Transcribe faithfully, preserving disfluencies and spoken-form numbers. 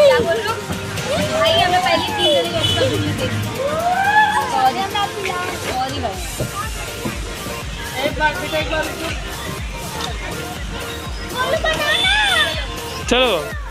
क्या बोल रहे हो? भाई, हमें पहले तीन जने का extra video देखो। Sorry। Sorry भाई। एक बार, बेटा, एक बार रुको। चलो।